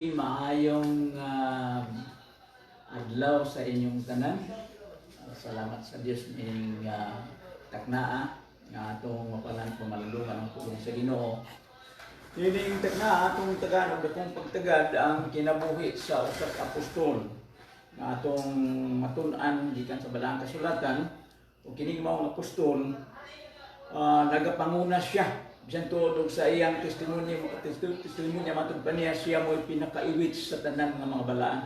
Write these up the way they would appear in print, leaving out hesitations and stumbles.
Maayong adlaw sa inyong tanan. Salamat sa Dios ning taknaa nga atong mapalan pamalandungan ang pulong sa Ginoo. Ining taknaa atong tagaan og dakong pagtagad ang kinabuhi sa usa ka apostol nga atong matun-an gikan sa Balaang Kasulatan, ug kining maong apostol nagapanguna siya. Bisan tuod og sa iyang testimonya matud pa niya, siya mo'y pinakaiwit sa tanan nga mga balaan.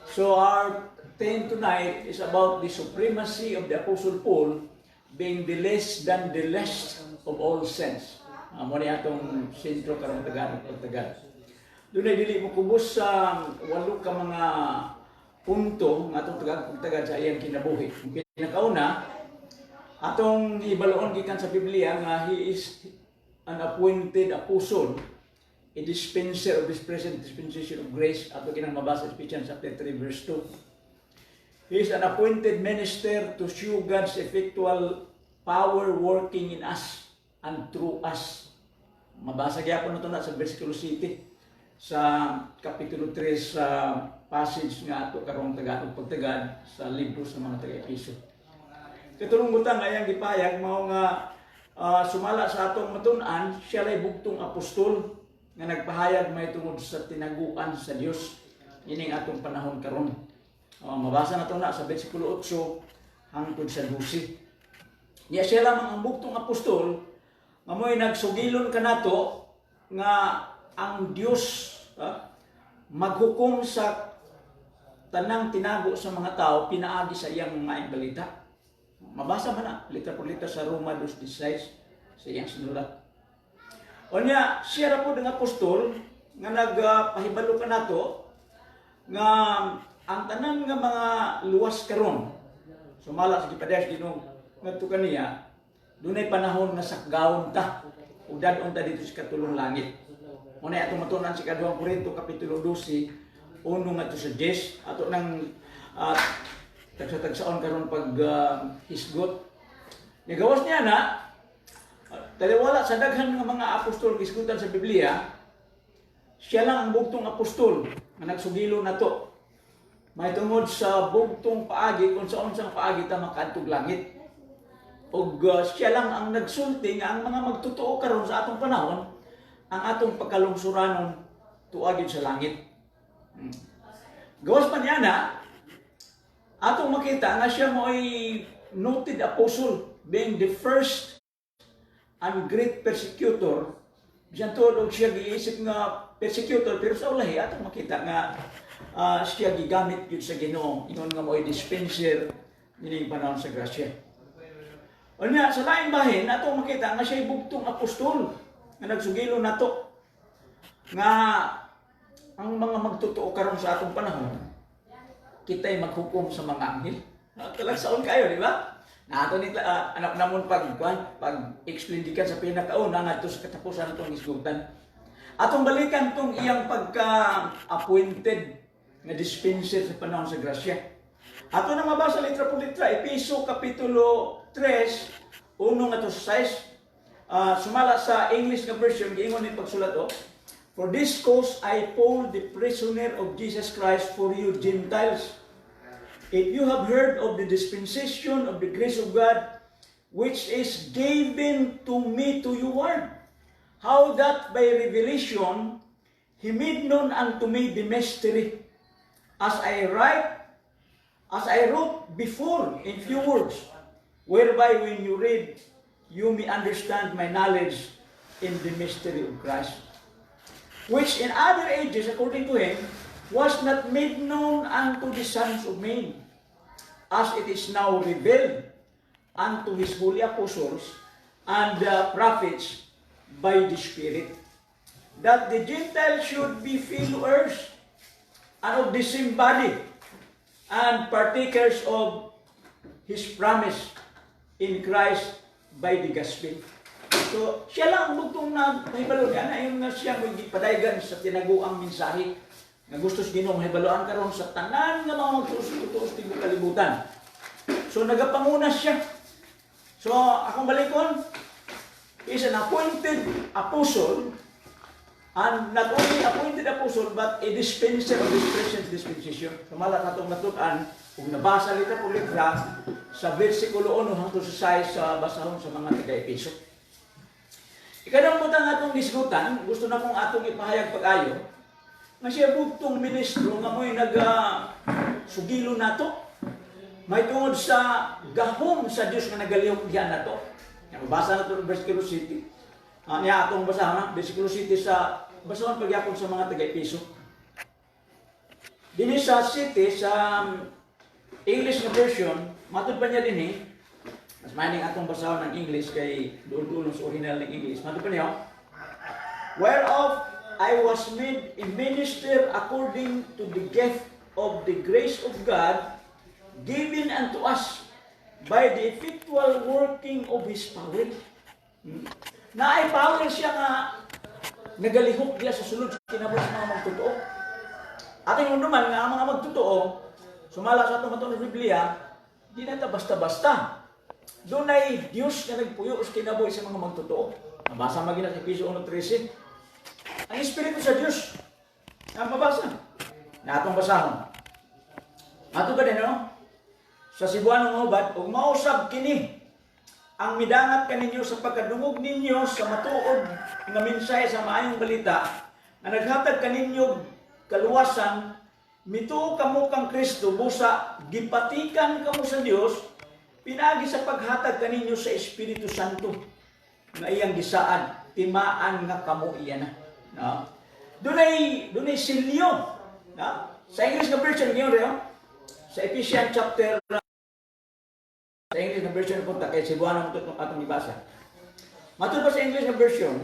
So our theme tonight is about the supremacy of the Apostle Paul being the less than the least of all saints. Mo ni atong sentro karong tagaan pagtagad. Dunay dili mo kubos sa walo ka mga punto nga atong tagaan pagtagad sa iyang kinabuhi. Ang pinakauna, atong ibaluon gikan sa Biblia nga he is an appointed apostle, a dispenser of this present dispensation of grace. Ato kinang mabasa Ephesians chapter 3 verse 2. He is an appointed minister to show God's effectual power working in us and through us. Mabasa gyapon nato na sa versikulo 7 sa kapitulo 3 sa passage nga ato karong tagaan pagtagad sa libro sa mga taga-Epeso. Katulong butang nga iyang gipahayag mao nga sumala sa atong matun-an, siya lay bugtong apostol nga nagpahayag may tungod sa tinaguan sa Dios ining atong panahon karon. Mabasa nato na sa versikulo 8 hangtod sa 12. Niya siya lamang ang bugtong apostol nga mo'y nagsugilon kanato nga ang Dios maghukom sa tanang tinago sa mga tao pinaagi sa iyang maayong balita. Mabasa man na, litra por litra sa Roma 2.16 sa iyang sinulat. O niya, siya ra pod ang apostol nga nagpahibalo kanato nga ang tanan nga mga luwas karon sumala sa gipadayag sa Ginoo ngadto kaniya, dunay panahon nga sakgawon ta ug dad-on ta didto sa katulong langit. Mao na atong matunan sa Ikaduhang Korinto kapitulo 12 uno ngadto sa 10, ato nang tagsa-tagsaon karon pag hisgot. Nigawas niya na taliwala sa daghan nga mga apostol hisgutan sa Biblia, siya lang ang bugtong apostol nga nagsugilo nato mahitungod sa bugtong paagi kung sa unsang paagi ta makaadtog langit. Ug siya lang ang nagsulti nga ang mga magtotoo karon sa atong panahon, ang atong pagkalungsuranon tuagi sa langit. Gawas pa niya na, atong makita nga siya mo'y noted apostle, being the first and great persecutor. Bisan tuod og siya giisip nga persecutor, pero sa ulahi atong makita nga siya gigamit gyud sa Ginoo ingon nga mo'y dispenser nining panahon sa grasya. Unya, sa laing bahin, atong makita nga siya bugtong apostol nga nagsugilo nato nga ang mga magtotoo karon sa atong panahon, kita'y maghukom sa mga anghel. Talagsaon kayo, di ba? Na ato ni anak namon pag kuan, pag explain gikan sa pinakauna ngadto sa katapusan atong hisgutan. Atong balikan tong iyang pagka-appointed nga dispenser sa panahon sa grasya. Ato na mabasa litra por litra, Epeso kapitulo 3, uno ngadto sa 6. Sumala sa English nga version, giingon ni pagsulat oh. "For this cause I, Paul, the prisoner of Jesus Christ for you Gentiles. If you have heard of the dispensation of the grace of God, which is given to me to you ward, how that by revelation he made known unto me the mystery, as I wrote before in few words, whereby when you read, you may understand my knowledge in the mystery of Christ, which in other ages, according to him, was not made known unto the sons of men, as it is now revealed unto his holy apostles and prophets by the Spirit, that the Gentiles should be fellow heirs and of the same body and partakers of his promise in Christ by the gospel." So, siya lang ang bugtong nagpahibalo niya na yung nga siya mo'y gipadaygan sa tinaguang mensahe nga gusto sa Ginoo mahibaluan karon sa tanan nga mga magtuos-tuos tibuok kalibutan. So, nagapanguna siya. So, akong balikon, is an appointed apostle. And not only appointed apostle, but a dispenser of this present dispensation. Sumala katong natun-an, kung nabasa litra po litra, sa versikulo 1 hangtod sa 6 sa basahon sa mga taga-Epeso. Ikaduhang butang atong gisgutan, gusto na kong atong ipahayag pag-ayo, nga siya bugtong ministro nga mo'y naga sugilo nato. May tungod sa gahom sa Dios nga nagalihok diyan nato. Nga mabasa na ito versikulo 7. Niya atong basahon na, versikulo 7 sa basahon pagyapon sa mga taga-Epeso. Dinhi sa 7 sa English nga version, matud pa niya dinhi? Mas maning atong basahon ng English kay duol-duol sa original ng English. Matud pa niya, oh? "Whereof I was made a minister according to the gift of the grace of God given unto us by the effectual working of His power." Naay power siya nga nagalihok diya sa sulod sa kinabuhi sa mga magtotoo. Ating naman nga ang mga magtotoo, sumala sa atong matuon sa Biblia, di na ta basta-basta. Dunay Diyos nga nagpuyo sa kinabuhi sa mga magtotoo. Mabasa magina sa Efeso 1:13. Ang Espiritu sa Diyos ang mabasa. Na atong basahon. Ato ba din, no? Sa Cebuano nga hubad, "Ug mausab kini ang midangat kaninyo sa pagkadungog ninyo sa matuod nga mensahe sa maayong balita nga naghatag kaninyo kaluwasan, mituo kamo kang Kristo, busa gipatikan kamo sa Dios pinaagi sa paghatag kaninyo sa Espiritu Santo nga iyang gisaad, timaan nga kamo iya na." No? Dunay silyo. No? Sa English nga version giyon rin, sa Ephesians chapter, sa English na version punta kay Cebuano mo itong atong gibasa. Matud pa sa English na version,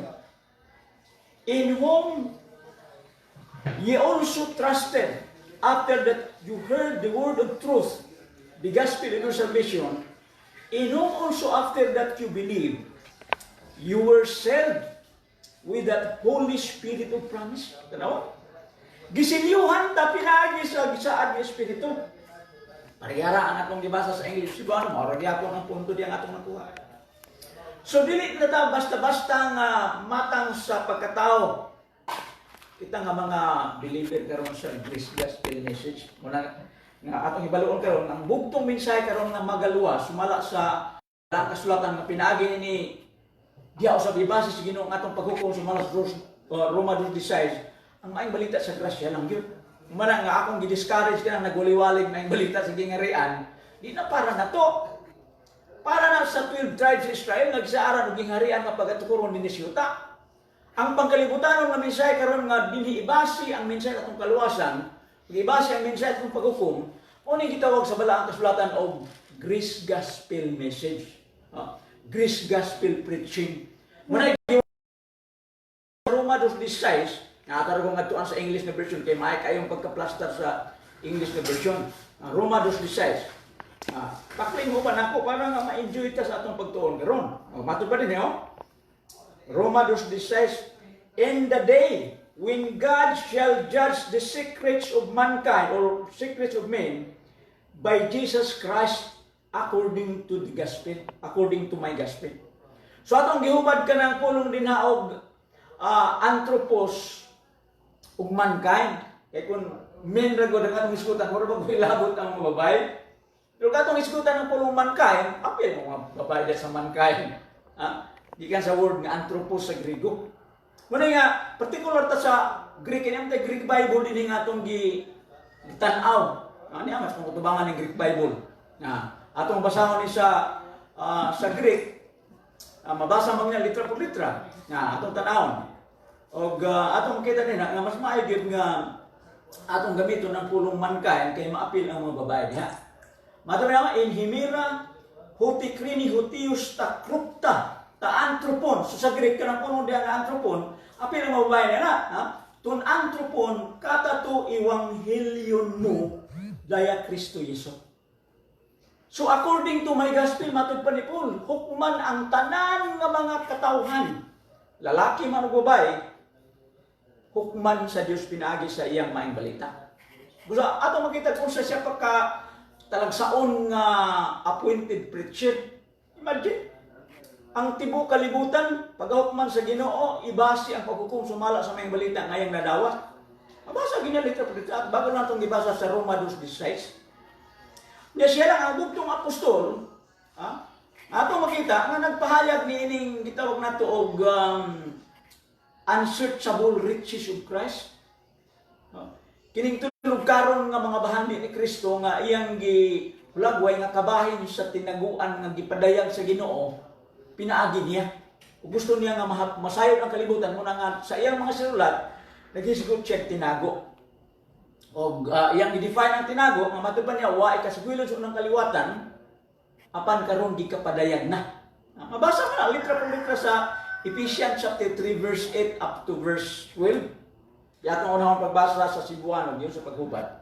"In whom ye also trusted after that you heard the word of truth, the gospel of your salvation, in whom also after that you believe, you were sealed with that Holy Spirit of promise." Tanawa? Gisilyuhan ta pinaagi sa gisaad nga Espiritu. Parehara ang atong gibasa sa English. Cebuano, mao ra gyapon ang punto di ang atong nakuha. So dili na ta basta-basta nga matang sa pagkatao. Kita nga mga believer karon sa Grace Gospel Message. Muna nga atong hibaluon karon ang bugtong mensahe karon nga magaluwas sumala sa kasulatan nga pinaagi ni diya usab ibase sa Ginoo ang atong paghukom sumala sa Roma 2:16, ang maayong balita sa grasya lang gyud. Muna nga akong gi-discourage ka na nagwaliwalig maayong balita sa gingarian, di na para na to. Para na sa 12 tribes sa Israel, nagsaaran og gingharian nga pagatukuron dinhi sa yuta. Ang pangkalibutanon nga mensahe karon nga dinhi ibase ang mensahe atong kaluwasan, ibase ang mensahe atong paghukom, uning gitawag sa balaang kasulatan og Grace Gospel Message. Grace Gospel Preaching. Muna Roma 2:16, nakataro ko ngadtuan sa English na version kay maay kayong pagka-plaster sa English na version. Roma 2:16. Pakling mo pa nako para nga ma-enjoy ta sa atong pagtuon karon. Oh, matud pa din oh. Roma 2:16, "In the day when God shall judge the secrets of mankind or secrets of men by Jesus Christ according to the gospel, according to my gospel." So atong gihubad ka ng pulong dinha og anthropos ug mankind. Kay kung men ra gud ang atong isgutan, mura ba hilabot ang mga babae? Pero katong isgutan ng pulong mankind, apil mo mga babae dyan sa mankind. Ha? Gikan sa word nga anthropos sa Griego. Muna nga, particular ta sa Greek, kini ang Greek Bible din nga atong gi tan-aw. Ano niya, mas kung ng Greek Bible. Na, atong basahon ni sa Greek, mabasa man niya litra por litra. Na, atong tan-awon. Og atong makita din nga mas maayo gyud nga atong gamiton ang pulong mankind kay maapil ang mga babae diha. Mato nga "en himera hoti krini ho Theos ta krupta ta anthropon." So sa Greek kanang pulong diha nga anthropon, apil ang mga babae niya na, ha? "Ton anthropon kata to ewanghelion mu dia Kristo Jesu." So according to my gospel, matud pa ni Paul, hukman ang tanan nga mga katawhan, lalaki man o babae, hukman sa Dios pinaagi sa iyang maayong balita. Gusto ato makita kung sa siya pagka talagsaon nga appointed preacher. Imagine. Ang tibuok kalibutan, pagahukman sa Ginoo, ibasi ang paghukom sumala sa maayong balita ngayang nadawat. Mabasa gina litra po dito at bago lang itong gibasa sa Roma 2.16. Niya siya lang ang bugtong apostol, ha? Ato makita nga nagpahayag ni ining gitawag nato og unsearchable riches of Christ. Ha? Kining tulog karon nga mga bahandi ni Kristo nga iyang gihulagway nga kabahin sa tinaguan nga gipadayag sa Ginoo, pinaagi niya. Ug gusto niya nga masayod ang kalibutan mo na nga sa iyang mga sinulat naghisgot siya tinago. Og iyang gi-define ang tinago nga matud pa niya wa ikasugilon sa unang kaliwatan apan karon gikapadayag na. Mabasa mo na litra por litra sa Ephesians chapter 3 verse 8 up to verse 12. Di atong unahon pagbasa sa Cebuano diyon sa paghubad.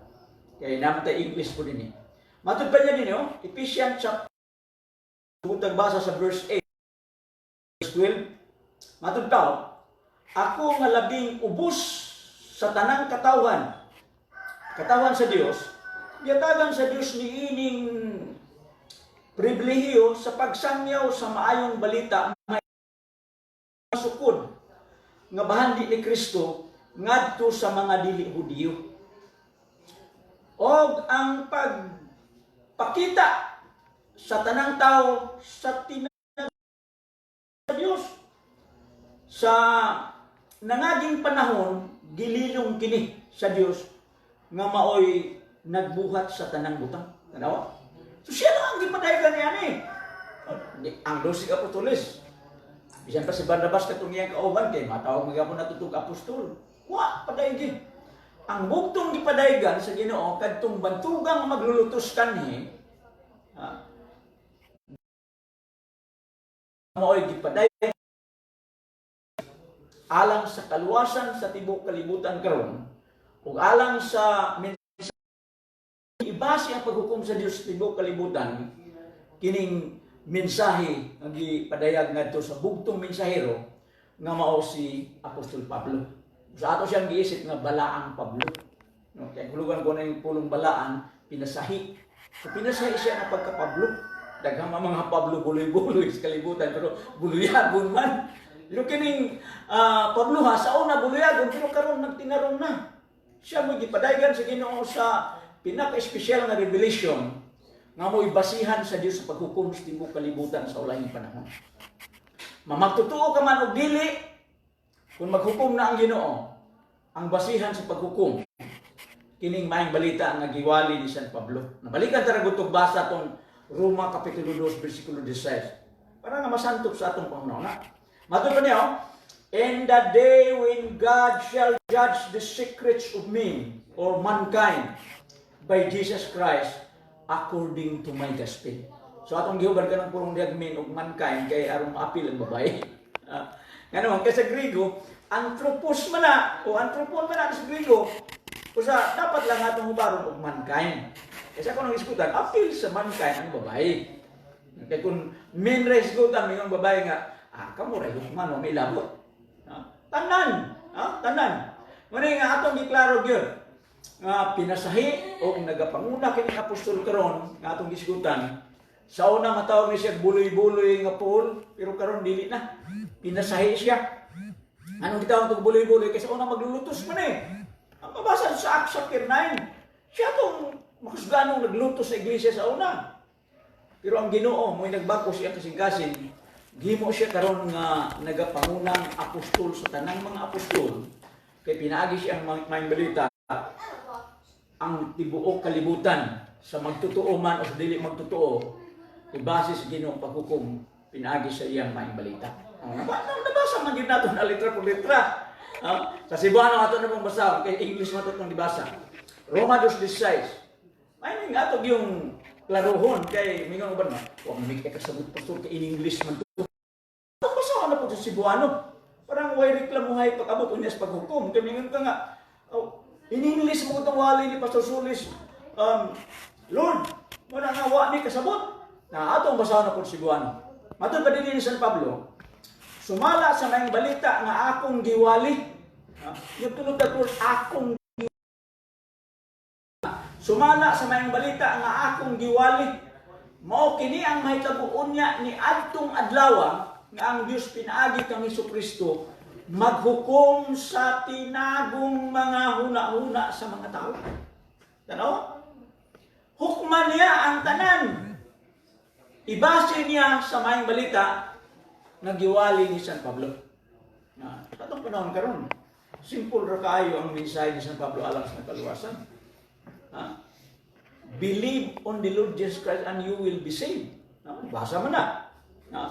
Kay naman tayo English po din eh. Matud pa niya din oh, Ephesians chapter butag basa sa verse 8 verse 12. Matud pa oh, ako nga labing ubos sa tanang katawhan, katawhan sa Dios, gihatagan sa Dios niining pribilehiyo sa pagsangyaw sa maayong balita may sukod nga bahandi ni Kristo ngadto sa mga dili Hudiyo. Og ang pagpakita sa tanang tao sa tinag sa Dios sa nangaging panahon, gililong kini sa Dios nga maoy nagbuhat sa tanang butang. Tanawa? So siya lang ang gipadayagan niya ni. Ang 12 apostoles. Bisan pa si Barnabas katong iyang kauban kay matawag magyapon natutug apostol. Wa padaygi. Ang bugtong gipadayagan sa Ginoo kadtong bantugang maglulutos kanhi, ha, maoy gipadayag alang sa kaluwasan sa tibuok kalibutan karon ug alang sa mensahe ibase ang paghukom sa Dios sa tibuok kalibutan, kining mensahe nga gipadayag ngadto sa bugtong mensahero nga mao si Apostol Pablo. Sa ato siyang giisip nga balaang Pablo. No, kaya hulugan ko na yung pulong balaan, pinasahi. So pinasahi siya nga pagka Pablo. Daghang mga Pablo buloy-buloy sa kalibutan pero buluyagon man. Pero kining Pablo ha, sa una buluyagon pero karon nagtinarong na. Siya mo gipadayagan sa Ginoo sa pinaka-espesyal nga revelation nga mo ibasihan sa Dios sa paghukom sa tibuok kalibutan sa ulahing panahon. Mamagtotoo ka man og dili, kung maghukom na ang Ginoo, ang basihan sa paghukom kining maayong balita nga giwali ni San Pablo. Nabalikan tara gutog basa tong Roma kapitulo 2 bersikulo 16. Para nga masantop sa atong panghuna. Matud pa niya, oh, "In the day when God shall judge the secrets of men or mankind by Jesus Christ according to my gospel." So atong gihubad kanang purong dihag men ug mankind kay aron maapil ang babae. Ngano kay sa Griego, anthropos man na o anthropon man na sa Griego. Usa dapat lang atong hubaron og mankind. Kasi ako nang isgutan, apil sa mankind ang babae. Kay kung men ra isgutan, mingon babae nga, kamo ra hukman mo may labot. Tanan, tanan. Ngani nga atong giklaro gyud nga pinasahi o nagapanguna kining apostol karon nga atong gisgutan. Sa una matawag ni siya buloy-buloy nga Paul, pero karon dili na. Pinasahi siya. Anong gitawag tong buloy-buloy? Kasi una maglulutos man eh. Ang mabasa sa Acts chapter 9, siya tong makusganong naglutos sa iglesia sa una. Pero ang Ginoo mo'y nagbako siya kasing-kasing, gihimo siya karon nga nagapangunang apostol sa tanang mga apostol kay pinaagi siya ang maayong balita ang tibuok kalibutan sa magtotoo man o sa dili magtotoo, ibase sa Ginoo paghukom pinaagi sa iyang maayong balita. Ang nabasa man gyud nato na litra por litra. Sa Cebuano ato na pong basa kay English man to itong gibasa. Roma 2:16. May nga ato yung klarohon kay mingon uban man. Wa man may kasabot, pastor, kay in English man to. Basa na po sa Cebuano. Parang way reklamuhay pag-abot unya sa paghukom. Kay mingon ka nga, oh, in English mo itong wali ni Pastor Sulis. Lord, wala nga wa ni kasabot. Na atong basahon na po sa Cebuano. Matod pa din ni San Pablo, sumala sa maayong balita nga akong giwali. Yung tulog na akong sumala sa maayong balita nga akong giwali. Mao kini ang mahitabo unya ni adtong adlaw. nga ang Dios pinaagi kang Kristo maghukom sa tinagong mga huna-huna sa mga tao. Tanaw? Hukman niya ang tanan. Ibase niya sa maayong balita nga giwali ni San Pablo. Na, atong panahon karon, simple ra kaayo ang mensahe ni San Pablo alang sa kaluwasan. Ha? "Believe on the Lord Jesus Christ and you will be saved." No? Basa man na. Ha?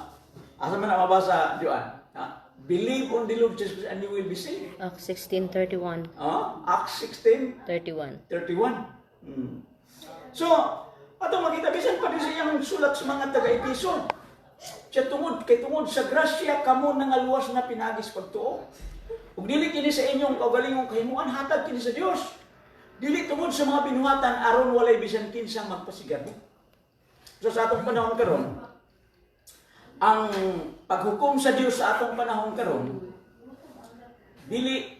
Asa man na mabasa, Joan? Ha? "Believe on the Lord Jesus Christ and you will be saved." Acts 16:31. Ah, Acts 16, 31. 31. So, atong makita bisan pa din sa iyang sulat sa mga taga-Episo. Siya tungod kay tungod sa grasya kamo nangaluwas na pinaagi sa pagtuo. Ug dili kini sa inyong kaugalingong kahimuan, hatag kini sa Dios. Dili tungod sa mga binuhatan, aron walay bisan kinsang magpasigarbo. So sa atong panahon karon, ang paghukom sa Dios sa atong panahon karon dili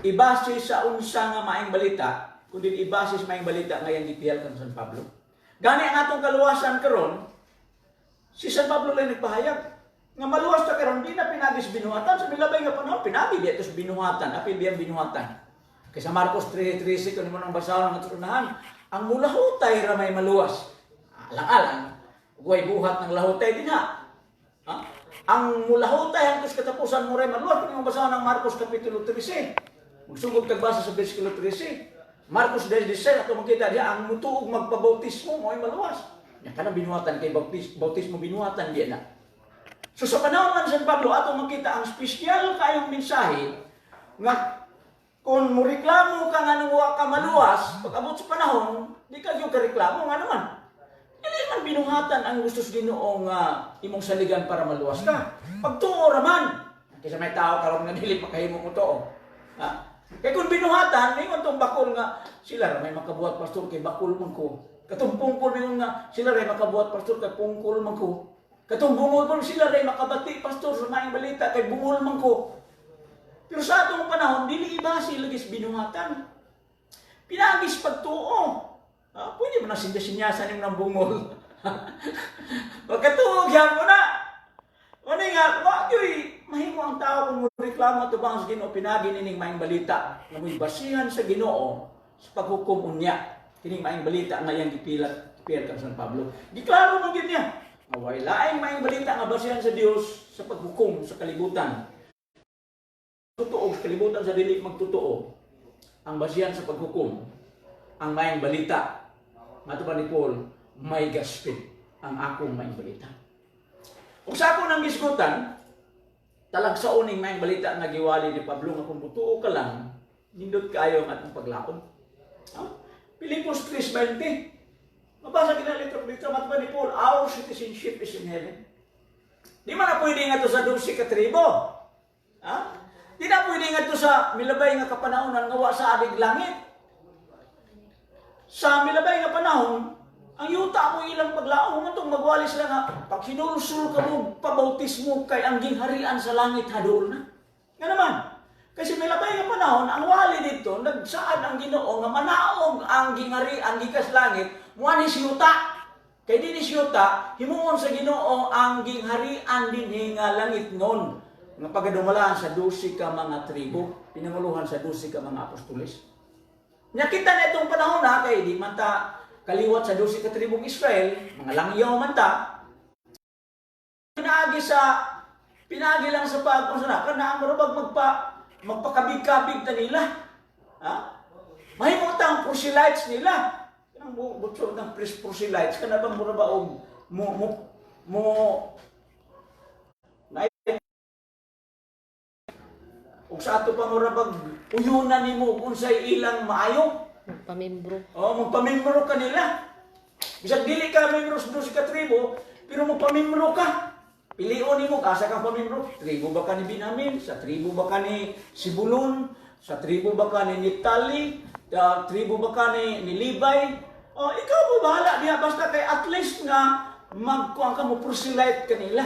ibase sa unsa nga maayong balita, kundi ibase sa maayong balita nga iyang gipihal kang San Pablo. Gani ang atong kaluwasan karon, si San Pablo lang nagpahayag nga maluwas ta karon di na pinaagi sa binuhatan. Sa milabay nga panahon, pinaagi di sa binuhatan, apil biyang binuhatan. Kay sa Marcos 3:13, kun mo nang basahon ang atunahan, ang mulahutay ra may maluwas. Alang-alang, way buhat ng lahutay din ha. Ha? Ang mulahutay hangtod sa katapusan mo ray maluwas, kung imong basahon ang Marcos Kapitulo 13. Magsugod kag basa sa versikulo 13. Marcos 10:16, ato makita diya ang mutuog magpabautismo mo ay maluwas. Nya kanang binuhatan kay bautismo binuhatan diya na. So sa panahon man San Pablo, ato makita ang espesyal kayong mensahe nga kung mo reklamo ka nga nang wa ka maluwas, pag abot sa panahon, di ka gyud ka reklamo, nga naman. Dili man binuhatan ang gusto sa Ginoo nga imong saligan para maluwas ka. Pagtuo ra man. Kaysa may tao karon nga dili makahimo mo tuo. Ha? Kay kung binuhatan, ningon tong bakol nga sila ra may makabuhat, pastor, kay bakol man ko. Katong pungkol, ningon nga sila ra may makabuhat, pastor, kay pungkol man ko. Katong bungol man, sila ra may makabati, pastor, sa maayong balita kay bungol man ko. Pero sa atong panahon, dili ibase lagi sa binuhatan. Pinaagi sa pagtuo. Ah, pwede mo na sinyasan yung nang bungol. Pagkatuo, mo na. Ano nga, wa gyud mahimo ang tao kung reklamo atubang sa Ginoo pinaagi nining maayong balita nga mo'y basihan sa Ginoo sa paghukom unya. Kining maayong balita nga iyang gipilat gipiyal kang San Pablo. Giklaro mo gyud niya nga way laing maayong balita nga basihan sa Dios sa paghukom sa kalibutan. Totoo sa kalibutan sa dili magtotoo. Ang basihan sa paghukom ang maayong balita. Mato pa ni Paul, "May gospel ang akong maayong balita." Ug sa ako nang gisgutan, talagsaon ning maayong balita nga giwali ni Pablo nga kung mutuo ka lang, nindot kayo ang atong paglaom. Ha? Filipos 3:20. Mabasa kina litro litro, mato pa ni Paul, "Our citizenship is in heaven." Di man na pwede nga to sa 12 ka tribo. Ha? Di na pwede nga to sa milabay nga kapanahonan nga wa sa adig langit. Sa milabay nga panahon, ang yuta mo ilang paglaom ngadtong magwali sila nga pag hinulsol ka mo pabautismo kay ang gingharian sa langit hadool na. Nga naman, kasi milabay nga panahon, ang wali dito, nagsaad ang Ginoo nga manaog ang gingharian gikas langit, muani si yuta. Kay dinhi sa yuta, himuon sa Ginoo ang gingharian dinhi nga langit nun. Nga pagadumalaan sa 12 ka mga tribo, pinanguluhan sa 12 ka mga apostoles. Nya kita na itong panahon na, kay di man ta kaliwat sa 12 ka tribong Israel, mga langyaw man ta, pinaagi lang sa pag unsa na kana ang marubag magpakabig-kabig ta nila. Ha? Mahimo ta ang proselytes nila. Kanang butsor ng proselytes kana bang mura ba og mo mo mo na ug sa ato pa mura bag uyunan nimo kung unsay ilang maayo. Magpamembro. Oh, magpamembro ka nila. Bisag dili ka membro sa 12 ka tribo, pero magpamembro ka. Pilion nimo asa kang pamembro. Tribo ba ka ni Benjamin? Sa tribo ba ka ni Sibulon? Sa tribo ba ka ni Neptali? Sa tribo ba ka ni Levi? Oh, ikaw mo bahala diha, basta kay at least nga magkuan ka, mo proselyte kanila.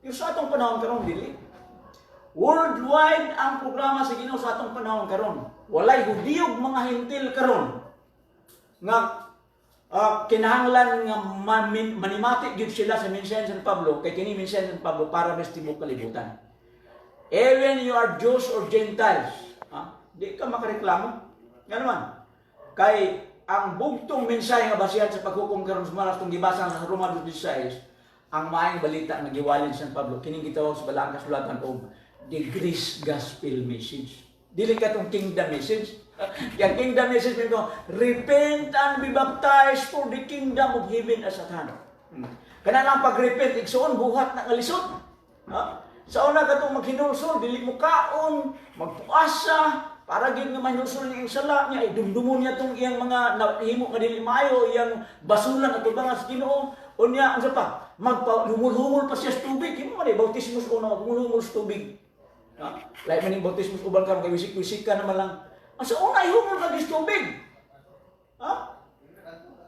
Pero sa atong panahon karon, dili. Worldwide ang programa sa Ginoo sa atong panahon karon. Walay Hudiyo ug mga Hentil karon nga Kinahanglan nga manimati gyud sila sa mensahe ni San Pablo kay kini mensahe ni San Pablo para sa tibuok kalibutan. Even you are Jews or Gentiles, ha? Di ka makareklamo. Nga naman, kay ang bugtong mensahe nga basihan sa paghukom karon sa maras tong gibasa sa Roma 2:16, ang maayong balita nga giwalin ni San Pablo, kining gitawag sa Balaang Kasulatan og the Grace Gospel message. Dili katong kingdom message. Yang kingdom message nito, "Repent and be baptized, for the kingdom of heaven is at hand." Kana lang pag-repent, igsuon, buhat na nga lisod. Ha? Sa una katong maghinulsol, dili mo kaon, magpuasa, para gyud nga mahinulsol niya ang sala niya, ay dumdumon niya tong iyang mga nahimo nga dili maayo, iyang basulan at tubangan sa Ginoo. Unya, unsa pa? Magpa humul-humul pa siya sa tubig. Himo man eh, bautismo sa una, humul-humul sa tubig. Ha? Lahi man yung bautismo sa uban karon kay wisik-wisik ka naman lang. Ang sa una, ihumol ka sa tubig. Ha?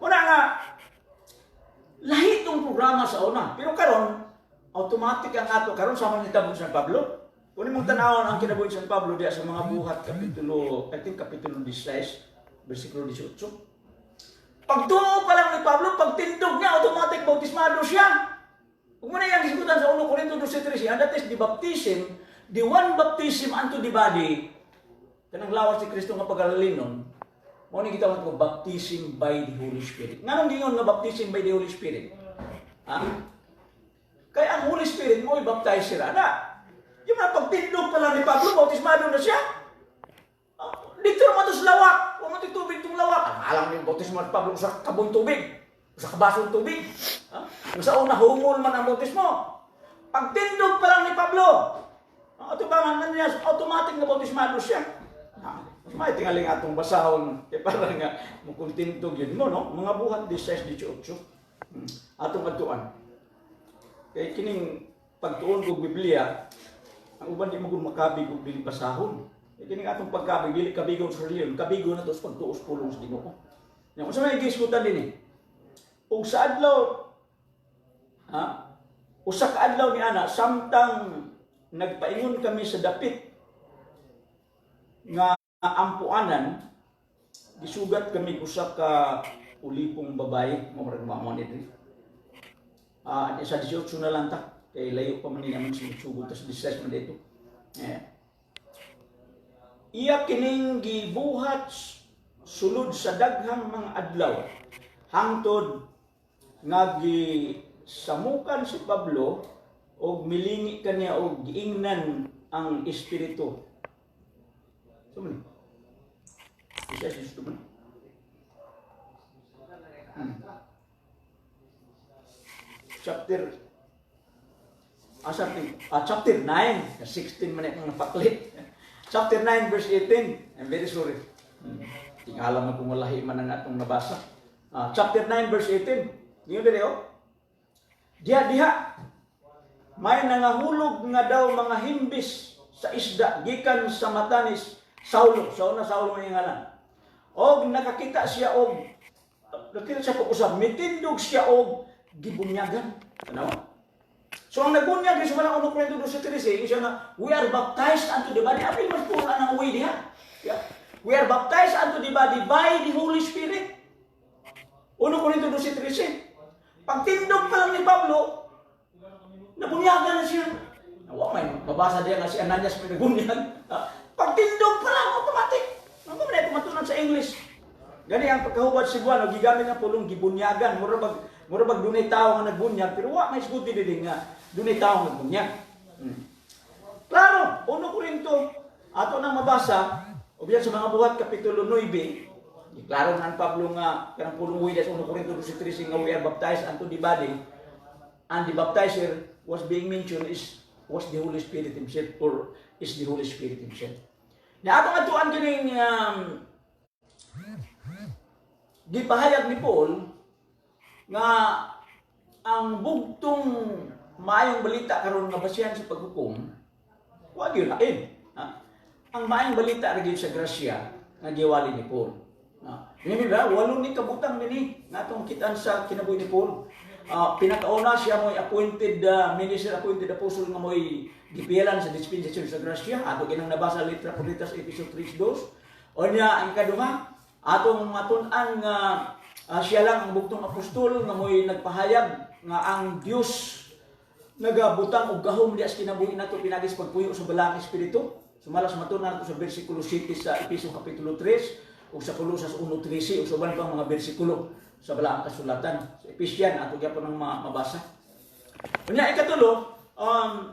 Una nga, lahi tong programa sa una. Pero karon, automatic ang ato. Karon sama ni Tabong San Pablo. Kung imong tanawon ang kinabuhi San Pablo diya sa Mga Buhat kapitulo, I think kapitulo 16, versikulo 18. Pagtuo pa lang ni Pablo, pagtindog niya, automatic bautismado siya. Kung muna yung gisgutan sa 1 Corinto 12:13, and that is the baptism, the one baptism unto the body, kanang lawas ni Kristo nga pagalalinon, mao ni gitawag ko baptism by the Holy Spirit. Nganong giingon nga baptism by the Holy Spirit? Ha? Kaya ang Holy Spirit mo i-baptize sila na. Yung mga pagtindog pa lang ni Pablo, bautismado na siya. Ah, dito naman to sa lawak. Huwag mo tubig itong lawak. Ang alam yung bautismo ni Pablo sa kabong tubig. Sa kabasong tubig. Ha? Yung sa una, humol man ang bautismo. Pagtindog pa lang ni Pablo, atubangan na niya, automatic na bautismado siya. Ha? Mas may tingaling atong basahon kay para nga mukontento yun mo, no? Mga Buhat 16:18. Atong adtuan. Kay kining pagtuon og Biblia, ang uban di mo gud makabig og dili basahon. Kay kining atong pagkabig dili kabigon sa relihiyon, kabigon na to sa pagtuo sa pulong sa Ginoo. Nya unsa may gisgutan dinhi? Ug sa adlaw, ha? Usa ka adlaw ni ana, samtang nagpaingon kami sa dapit nga ampuanan, gisugat kami usa ka ulipong babae mo murag mao ni diri. Ah, sa 18 na lang ta kay layo pa man niya man sugod ta sa 16 man dito. Eh. Iya kining gibuhat sulod sa daghang mga adlaw hangtod nga gisamukan si Pablo og milingi kaniya og giingnan ang espiritu. So man. Isa si man. Chapter 9, 16 man akong napaklit. Chapter 9 verse 18. I'm very sorry. Tingala mo kung walahi man ang atong nabasa. Chapter 9 verse 18. Niyo dili oh. Diha diha may nangahulog nga daw mga himbis sa isda gikan sa matanis Saulo. Sa una, Saulo may ngalan. Og nakakita siya og nakita siya pag-usab, mitindog siya og gibunyagan. Ano? So ang nabunyag sa mga 1 Corinto 12:13, siya nga, we are baptized unto the body. Apil mas puro ang way diha. Yeah. We are baptized unto the body by the Holy Spirit. 1 Corinto 12:13. Pagtindog pa lang ni Pablo, nabunyagan na siya. Wa may mabasa diya nga si Ananias may nabunyag. Pagtindog pa lang, automatic. Ano man ito matunan sa English? Gani ang pagkahubad Cebuano, gigamit ang pulong gibunyagan. Mura bag dunay tao nga nagbunyag, pero wa may isguti dili nga dunay tao nga nagbunyag. Klaro, 1 Corinto, ato nang mabasa, o biyan sa Mga Buhat Kapitulo 9, klaro na ang Pablo nga kanang pulong way sa 1 Corinto 12:13 nga we are baptized unto the body, and the baptizer was being mentioned is was the Holy Spirit himself or is the Holy Spirit himself. Na atong atuan kining gipahayag ni Paul nga ang bugtong maayong balita karon nga basihan sa paghukom, wa gyud lain. Ha? Ang maayong balita ra gyud sa grasya nga giwali ni Paul. Ha? Remember, walo ni kabutang dinhi nga atong kitaan sa kinabuhi ni Paul. Pinakauna, siya mo'y appointed minister, appointed apostle nga mo'y gipilan sa dispensation sa grasya. Ato ginang nabasa litra por letras Efeso 3:2. Unya ang ikaduha, atong matun-an nga Siya lang ang bugtong apostol nga mo'y nagpahayag nga ang Dios nagabutang og gahom diha sa kinabuhi nato pinaagi sa pagpuyo sa Balaang Espiritu. Sumala sa matunan nato sa bersikulo 7 sa Efeso kapitulo 3 ug sa Colosas 1:13 ug sa uban pang mga bersikulo sa Balaang Kasulatan. Sa Ephesian ato gyapon ang mabasa. Unya ikatulo,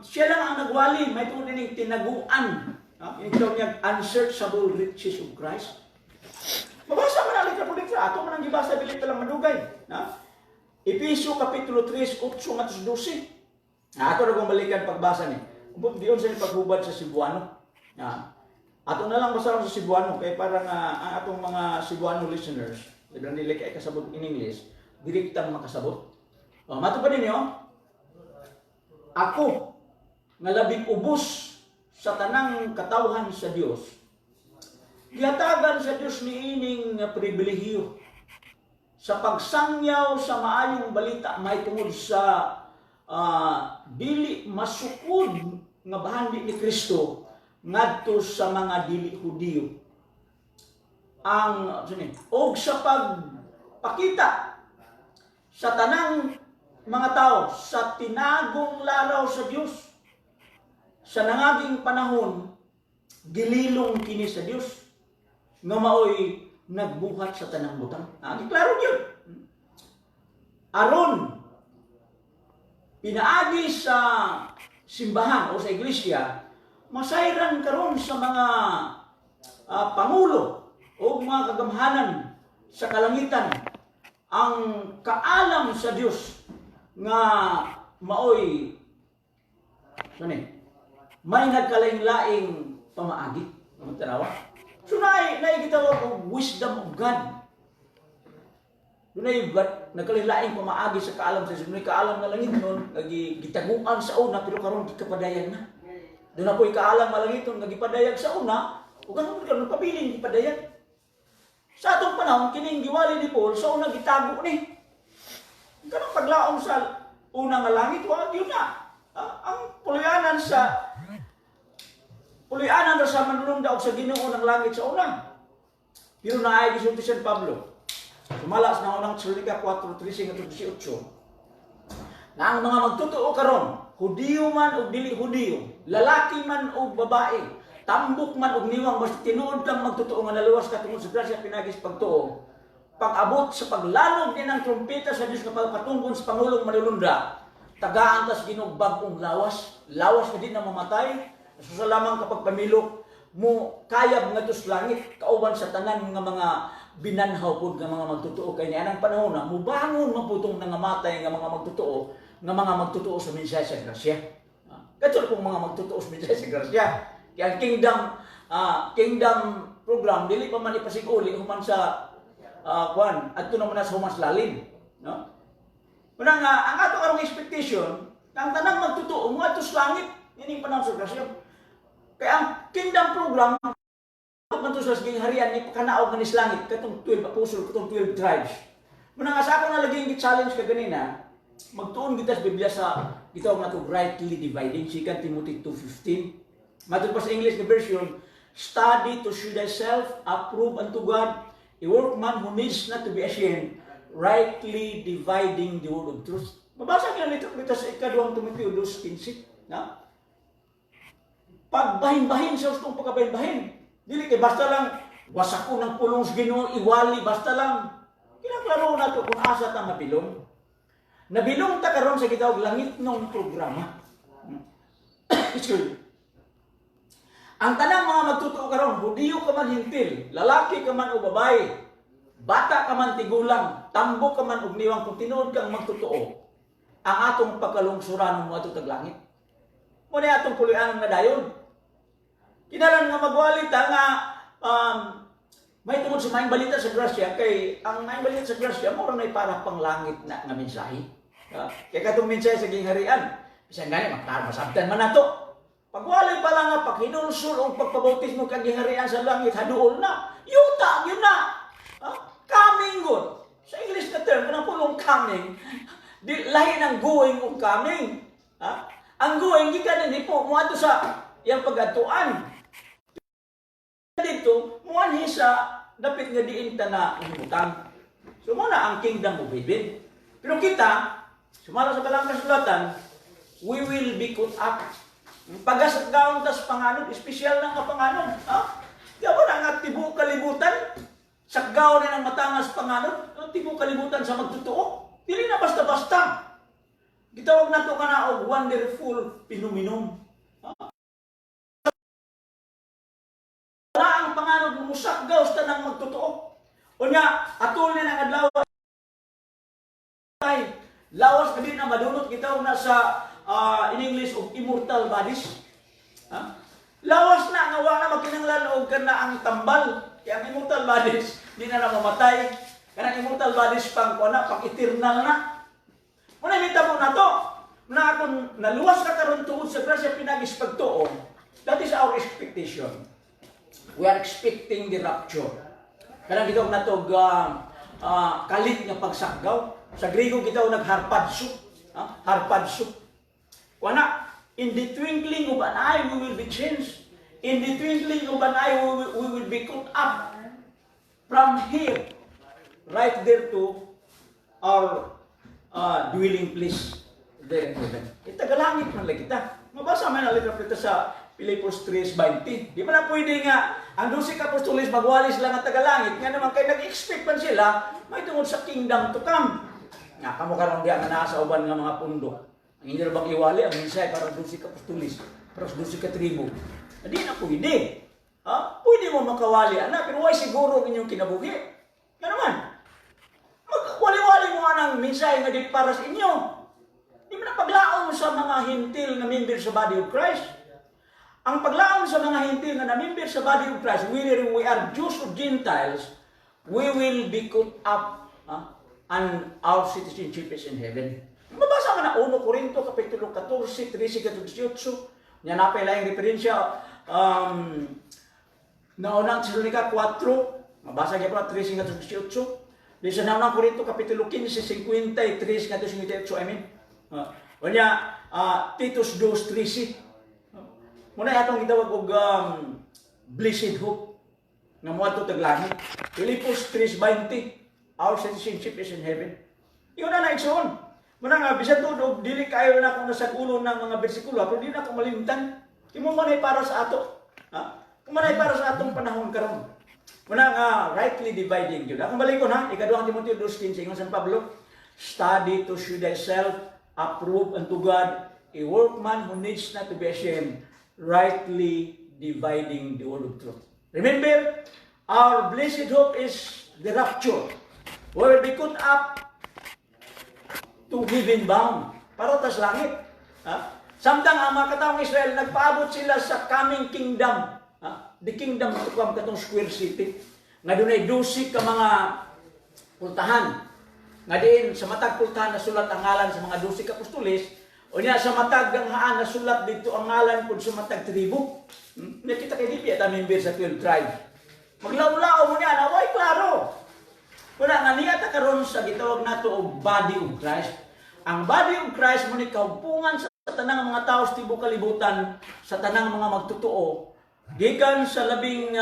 siya lang ang nagwali may tungod ining tinaguan. Ha? Ini tawag niya unsearchable riches of Christ. Mabasa man ang po dito, ato man ang gibasa dili pa lang madugay. Ha? Efeso kapitulo 3, 8 ngadto 12. Ha, ato ra kong balikan pagbasa ni. Umpot diyon sa paghubad sa Cebuano. Ha? Ato na lang basa sa Cebuano kay para nga ang atong mga Cebuano listeners, labi nila kay kasabot in English, direktang makasabot. O, mato pa ninyo, ako nga labing ubos sa tanang katawhan sa Dios, gihatagan sa Dios niining nga pribilehiyo sa pagsangyaw sa maayong balita may tungod sa dili masukod nga bahandi ni Kristo ngadto sa mga dili Hudiyo ang sini og sa pagpakita sa tanang mga tao sa tinagong laraw sa Dios sa nangaging panahon. Gililong kini sa Dios nga maoy nagbuhat sa tanang butang. Ah, klaro gyud. Aron pinaagi sa simbahan o sa iglesia, masayran karon sa mga pangulo o mga kagamhanan sa kalangitan ang kaalam sa Dios nga maoy sani may nagkalaing-laing pamaagi. Ang tanawa. So naay gitawag og wisdom of God. Dunay nagkalaing-laing pamaagi sa kaalam sa Diyos. Dunay kaalam nga langit nun, nga gitaguan sa una, pero karon gikapadayag na. Doon ako'y kaalam nga langit nun, nga gipadayag sa una, ug karon karon pabilin gipadayag. Sa atong panahon, kining giwali ni Paul, sa una gitago ni. Kanang paglaom sa una nga langit, wa yun na. Ah, ang puloy-anan ra sa manulunda og sa Ginoo ng langit sa una. Pero naay gisulti San Pablo. Sumala sa naunang Tesalonica 4:13 ngadto 18. Na ang mga magtotoo karon, Hudiyo man o dili Hudiyo, lalaki man o babae, tambok man og niwang, basta tinuod kang magtotoo nga naluwas ka tungod sa grasya pinaagi sa pagtuo. Pag-abot sa paglanog din ng trumpeta sa Diyos nga pagpatungkon sa pangulong manulunda, tagaan tas Ginoo bag-ong lawas, lawas nga di na mamatay, sa lamang kapag pamilok mo kayab ngadto sa langit kauban sa tanan nga mga binanhaw pud nga mga magtotoo, kay nianang panahon na mubangon maputong nangamatay nga mga magtotoo sa mensahe sa grasya. Ah, kadto pong mga magtotoo sa mensahe sa grasya. Kaya ang kingdom program dili pa man ipasig-uli human sa kuan adto naman na sa human sa lalim, no? Una nga ang ato karong expectation, ang tanang magtotoo mo adto sa langit ining panahon sa grasya. Kaya ang kingdom program man to sa gingharian ni pakanaog nga ni sa langit katong 12 apostol, katong 12 tribes. Muna nga sa ako na lagi challenge ka ganina, magtuon kita sa Biblia sa gitawag nato rightly dividing, 2 Timothy 2:15. Matod pa sa English na version, "Study to show thyself approved unto God, a workman who needs not to be ashamed, rightly dividing the word of truth." Mabasa kina dito kita sa ikaduhang Timoteo 2:15, na? Pagbahin-bahin sa hustong pagkabahin-bahin. Dili kay basta lang wasak ko ng pulong sa Ginoo iwali basta lang. Kinaklaro nato kung asa ta mabilong. Nabilong ta karon sa gitawag langit nung programa. Excuse me. Ang tanang mga magtotoo karon, Hudiyo ka man Hentil, lalaki ka man o babae, bata ka man tigulang, tambok ka man og niwang, kung tinuod kang magtotoo, ang atong pagkalungsuran mo ato tag langit. Mo ni atong puloy-anan nga dayon. Kinalan nga magwali ta nga may tungod sa maayong balita sa grasya, kay ang maayong balita sa grasya mo ra para pang langit na nga mensahe. Kay katong mensahe sa gingharian, bisan gani maklaro masabtan man nato. Pagwali pa lang nga paghinulsol o pagpabautismo kang gingharian sa langit haduol na. Yuta yun na. Coming good. Sa English na term, kanang pulong coming, di lahi ng going o coming. Ha? Ang going gikan ni po moadto sa iyang pagadtuan. Dito, muanhi sa dapit nga diin ta na himutang. So mao na ang kingdom of heaven. Pero kita, sumala sa Balaang Kasulatan, we will be caught up. Pagasakgaon tas panganod, espesyal na nga panganod. Ha? Di ba na nga tibuok kalibutan? Sakgaon na ng matangas panganod, ang tibuok kalibutan sa magtotoo. Dili na basta-basta. Gitawag nato kana og wonderful phenomenon. Ha? Wala ang panganod, musakgaw sa tanang magtotoo. Unya, atol na ang adlaw ay lawas ka din na madunot, gitawag na sa in English og immortal bodies. Ha? Lawas na nga wa na magkinahanglan og kana ang tambal. Kaya ang immortal bodies di na na mamatay. Kanang immortal bodies pang kuan na, pang eternal na. Muna mitabo na to. Na kung naluwas ka karon tungod sa grasya pinaagi sa pagtuo, that is our expectation. We are expecting the rapture. Kanang gitawag nato og kalit nga pagsakgaw. Sa Griego gitawag nagharpazo. Ha? Harpazo. Wala, in the twinkling of an eye, we will be changed. In the twinkling of an eye, we will be caught up from here, right there to our dwelling place there in heaven. Itagalangit man lang kita. Mabasa man ang literatura sa Filipos 3:20. Di ba na pwede nga ang 12 ka apostoles magwalis lang ang tagalangit nga naman kay nag-expect man sila may tungod sa kingdom to come. Nga kamo karon diya nga naa sa uban nga mga pundo. Ang inyo bang iwali ang mensahe para 12 ka apostoles, para sa 12 ka tribo? Di na pwede. Ha? Pwede mo makawali ana, pero way siguro ang inyong kinabuhi. Nga naman. Magwali-wali mo nga ng mensahe nga di para sa inyo. Di mo na paglaom sa mga Hentil nga member sa body of Christ. Ang paglaom sa mga Hentil nga na-member sa body of Christ, whether we are Jews or Gentiles, we will be caught up, ha, and our citizenship is in heaven. Mabasa ka na 1 Corinto Kapitulo 14, 13 18, nya napay laing referensya naunang Tesalonica 4, mabasa gyapon 13 ngadto 18. Di sa naunang Corinto Kapitulo 15, 53 ngadto 58, I mean. Unya, Titus 2:13. Muna atong gitawag og blessed hope nga moadto tag langit. Filipos 3:20, our citizenship is in heaven. Iyon na naigsoon. Muna nga bisan tuod og dili kayo na kung nasa ulo ng mga bersikulo, pero di na ko malimtan. Kimo man ay para sa ato. Ha? Kung man ay para sa atong panahon karon. Muna nga rightly dividing gyud. Akong balikon ha, ikaduhang Timoteo 2:15, ingon San Pablo, "Study to show thyself approved unto God, a workman who needs not to be ashamed, rightly dividing the word of truth." Remember, our blessed hope is the rapture. We will be caught up to heaven bound. Para tas langit. Ha? Samtang ang mga katawang Israel, nagpaabot sila sa coming kingdom. Ha? The kingdom to come, katong square city. Nga dunay 12 ka mga pultahan. Nga diin sa matag pultahan nasulat ang ngalan sa mga 12 ka apostoles. O niya sa matag ganghaan nasulat dito ang ngalan pud sa matag tribo. Nakita kay di ta member sa 12 tribes. Maglaw-law mo niya na way klaro. Wala nga niya ta karon sa gitawag nato og body of Christ. Ang body of Christ mo ni kaupungan sa tanang mga tao sa tibuok kalibutan, sa tanang mga magtotoo, gikan sa labing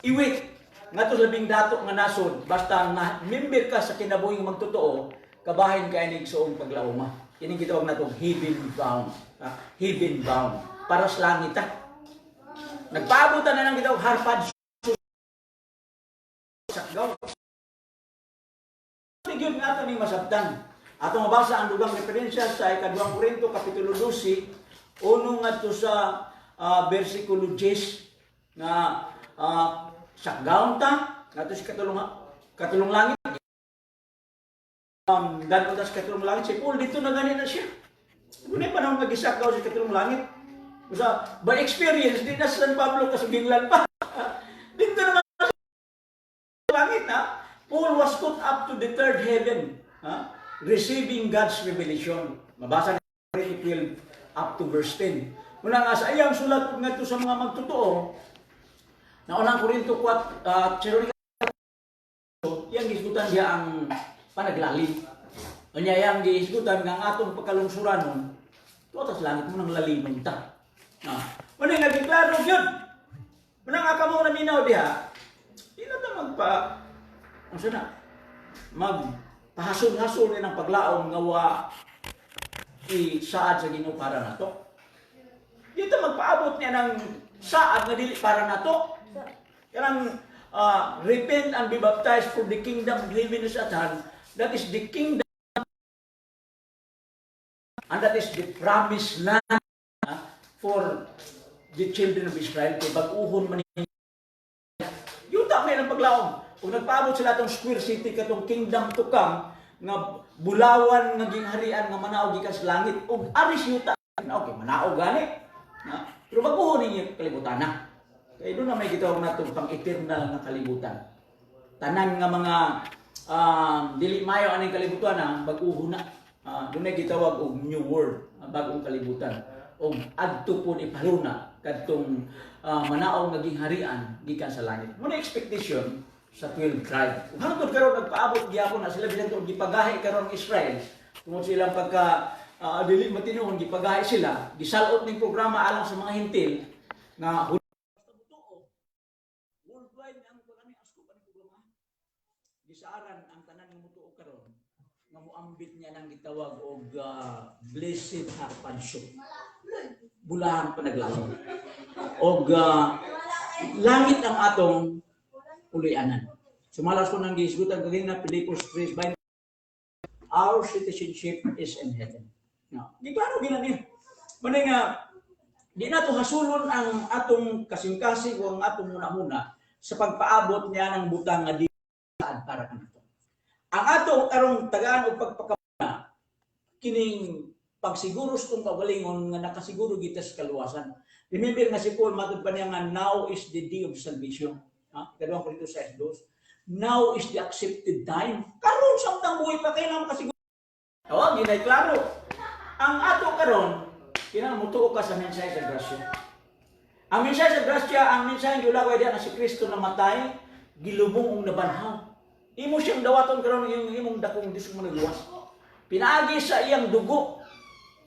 iwit ngadto sa labing dato nga nasod, basta na member ka sa kinabuhing magtotoo, kabahin ka inig suong paglauma. Kining gitawag nato heaven bound. Ah, heaven bound. Para sa langit ha. Nagpaabutan na ng gitawag harpad sakgaw. Yun nga ito ning masabtan. Ato mabasa ang dugang referensya sa ikaduhang Korinto Kapitulo 12, uno ngadto sa bersikulo 10 nga sakgaon ta ngadto sa katulong langit. Dan sa katulong langit si Paul dito na gani na siya. Dunay panahon nga gisakgaw sa katulong langit. Usa by experience di na sa San Pablo kasuginlan pa. Dito naman sa langit ha. Paul was caught up to the third heaven, ha? Receiving God's revelation. Mabasa na 12 up to verse 10. Muna nga sa iyang sulat ngadto sa mga magtotoo, na unang Korinto 4, iyang gisgutan diya ang panaglalim. Unya iyang gisgutan nga ang atong pagkalungsuranon, tuwa tas langit mo nang lalimon ta. Ah. Muna nga giklaro gyud. Muna nga kamo naminaw diha, di na ta magpa unsa na? Mag pahasol-hasol ni ng paglaom nga wa isaad sa Ginoo para nato. Dito magpaabot niya ng saad nga dili para nato. Kanang "Repent and be baptized, for the kingdom of heaven is at hand." That is the kingdom and that is the promised land for the children of Israel kay bag-uhon man yuta may ng paglaom. Kung nagpaabot sila atong square city, katong kingdom to come nga bulawan nga gingharian nga manaog gikan sa langit ug aris yuta na, okay, manaog gani na, pero bag-uhon ninyo kalibutan na kay doon na may gitawag natong pang eternal nga kalibutan. Tanan nga mga dili mayo aning kalibutan na bag-uhon na. Doon na gitawag og new world, bagong kalibutan, ug adto po ni paluna kadtong manaog nga gingharian gikan sa langit mo na expectation sa 12 tribe. Ug hangtod karon nagpaabot gyapon na sila, bisan tuod gipagahi karon ang Israel tungod sa ilang pagka dili matinuon, gipagahi sila, gisalot ning programa alang sa mga Hentil nga worldwide ang kani, ang scope ani programa. Gisaaran ang tanan nga mutuo karon nga moambit niya nang gitawag og blessed harpazo, bulahang panaglaom og langit ang atong puloy-anan. Sumalas ko nang gihisgutan kaganina, Filipos 3:20, "Our citizenship is in heaven." No. Giklaro gina niya. Muna nga di nato hasulon ang atong kasing-kasing o ang atong muna-muna sa pagpaabot niya ng butang nga di saad para kanato. Ang ato karong tagaan og pagpakamuna kining pagsiguro sa itong kaugalingon nga nakasiguro kita sa kaluwasan. Remember nga si Paul, matod pa niya nga now is the day of salvation. Ha? Ikaduhang Korinto 6:2. Now is the accepted time. Karon samtang buhay pa kayo makasiguro. Oh, ginay klaro. Ang ato karon, kinahanglan mutuo ka sa mensahe sa grasya. Ang mensahe sa grasya, ang mensahe giulaway diha na si Kristo namatay, gilubong ug nabanhaw. Imo siyang dawaton karon yung imong dakong Dios manugluwas. Pinaagi sa iyang dugo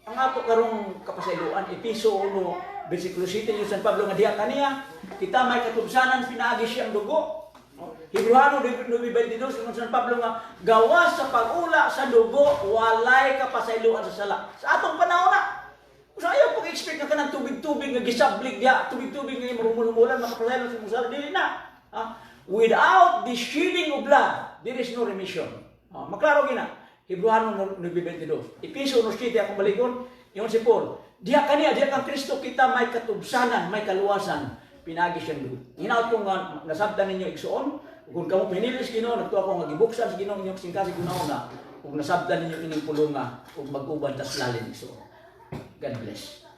ang ato karong kapasayloan. Epeso 1 versikulo 7, yung San Pablo nga diha kaniya kita may katubsanan pinaagi siyang dugo. Hebreohano 9:22, yung San Pablo nga gawas sa pag-ula sa dugo walay kapasayloan sa sala. Sa atong panahon na. Kung ayaw pag-expect nga kanang tubig-tubig nga gisablig diya, tubig-tubig nga imong makapasaylo sa imong sala, dili na. Ha? Without the shedding of blood, there is no remission. Ha? Maklaro gina. Hebreohano 9:22. Epeso 1:7, akong balikon, ingon si Paul. Diha kaniya, diha kang Kristo kita may katubsanan, may kaluwasan. Pinagi siyang dugo. Hinaut ko nga nasabtan ninyo, igsuon, kung kamo pinili sa Ginoo, nagtuo ako nga gibuksan sa Ginoo inyong kasing-kasing una, ug nasabtan ninyo ining pulunga ug mag-uban tas lalim, igsuon. God bless.